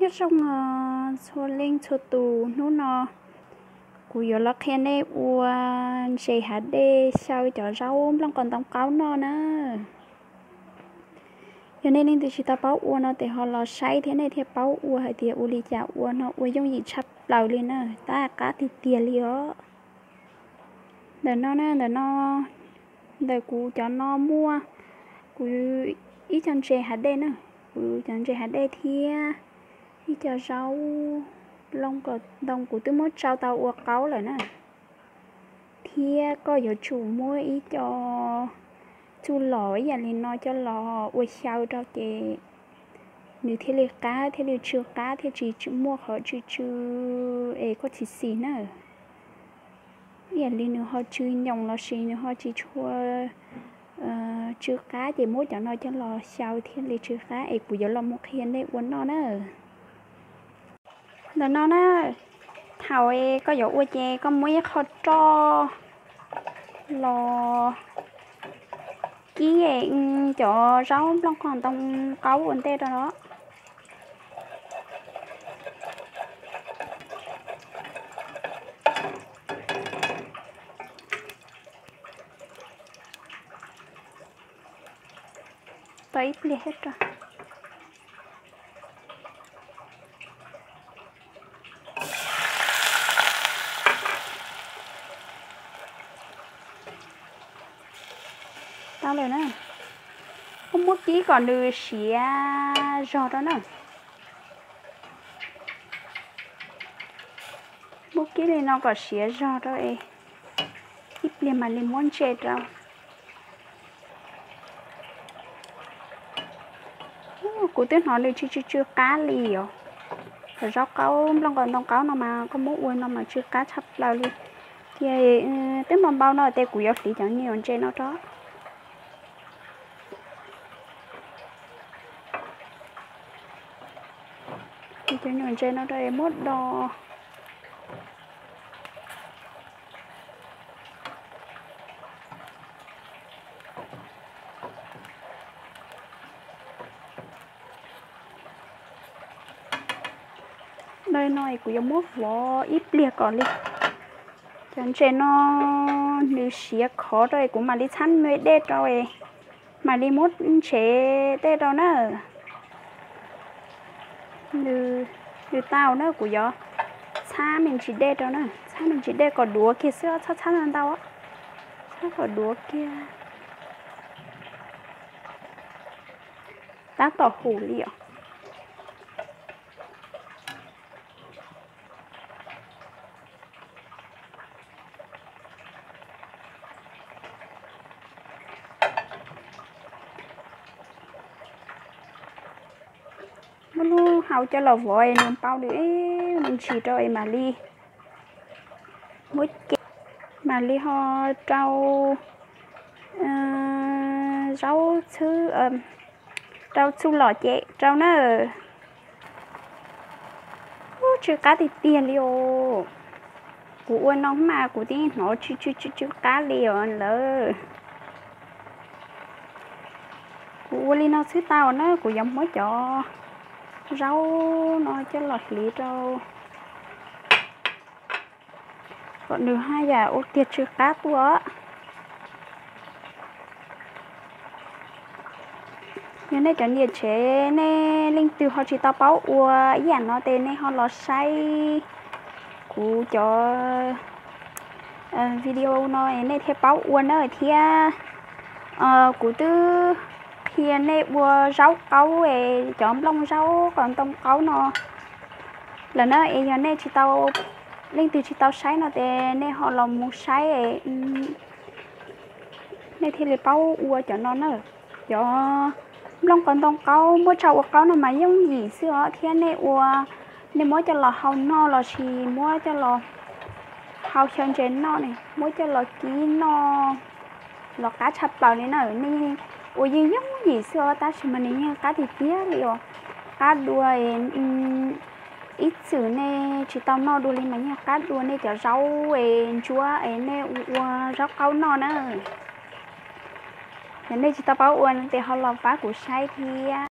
Nyob zoo txhua leej txhua tus, hnub no kuv yuav los qhia nej ua ntses hav dej xyaw cov zaub nplooj qos ntoo qaub noj na. Yog nej leej twg tsis tau paub ua no ces ho los saib thiab nej thiaj paub ua hais tias ua li cas ua no ua yooj yim tshaj plaws li na, tab qab tiag tiag li os. Ntawm no na, ntawm no, ntawm kuv cov no muaj kuv ib co ntses hav dej na, kuv cov ntses hav dej thiab ib co zaub nplooj qos ntoo kuv twb muab tsau tau ua qaub lawm na. Thiab koj yuav tsum muab ib co txuj lom ib yam li no coj los ua xyaw rau ces nws thiaj li qab thiaj li tsw qab thiaj tsis muaj qhov tsw tsw es koj txhim xim na. Ib yam li nws ho tsw nyoos lossis nws ho tsis tshua tsw qab ces muab cov no coj los xyaw thiaj li tsw qab es kuv yuav los mus qhia nej ua noj na. Ntawm no na, thaum koj yuav ua ces koj muab ib qho roj los kib cov zaub nplooj qos ntoo qaub ua ntej rau no. Tau ib pliag thiab rau. Tau lawm na. Koj muab kib kom nws siav zog rau na. Muab kib li no kom siav zog rau es ib pliag mam li muab ntse rau. Kuv twb hnov nws tsw tsw tsw qab li os. Cov zaub qaub nplooj qos ntoo qaub no mas koj muab ua no mas tsw qab tshaj plaws li. Ces twb npau npau no ces kuv yuav hliv cov nyuam ntses no rau. Hliv cov nyuam ntses no rau es muab do. Ntawm no es kuv yuav muab vov ib pliag kom li cov ntses no nws siav khov rau es kuv mam li txhab me dej rau es mam li muab ntshev dej rau na. Nws tau na, kuv yuav txhab me ntsis dej rau na, txhab me ntsis dej kom duav kiag xwb, txhab txhab ntau ntau, txhab kom duav kiag. Tab tom hum li os. Muab lub hau coj los vov es nws npau li me ntsis rau es mam li muab ce, mam li ho rau zaub txhwb, rau txuj lom cem rau na. Ub, tsw qab tiag tiag li os. Kuv ua no mas kuv twb hnov tsw tsw tsw tsw qab li os lawm. Kuv ua li no txhwb tau na, kuv yuav muab cov zaub no coj los hliv rau kom nws haj yam ua tiag tsw qab tuaj. Yog nej cov niam tsev nej leej twg ho tsis tau paub ua ib yam no ces nej ho los saib kuv cov video no es nej thiaj paub ua na thiab. Kuv twb qhia nej ua zaub qaub es cov nplooj zaub qos ntoo qaub no lawm na, es yog nej tsis tau, leej twg tsis tau saib no ces nej ho los mus saib, nej thiaj li paub ua cov no na. Cov nplooj qos ntoo qaub muab tso ua qaub no mas yooj yim xwb os, thiab nej ua, nej muab coj los hau noj lossis muab coj los hau xyaw ntses noj ne, muab coj los kib noj los qab tshaj plaws li na. Nej ua yeej yooj yim xwb os, tab sis mas nws yeej qab tiag tiag li os. Qab dua, ib txwm nej tsis tau noj dua li mas yeej qab dua nej cov zaub es ntsuab es nej ua zaub qaub noj na. Yog nej tsis tau paub ua ces ho los pab kuv saib thiab.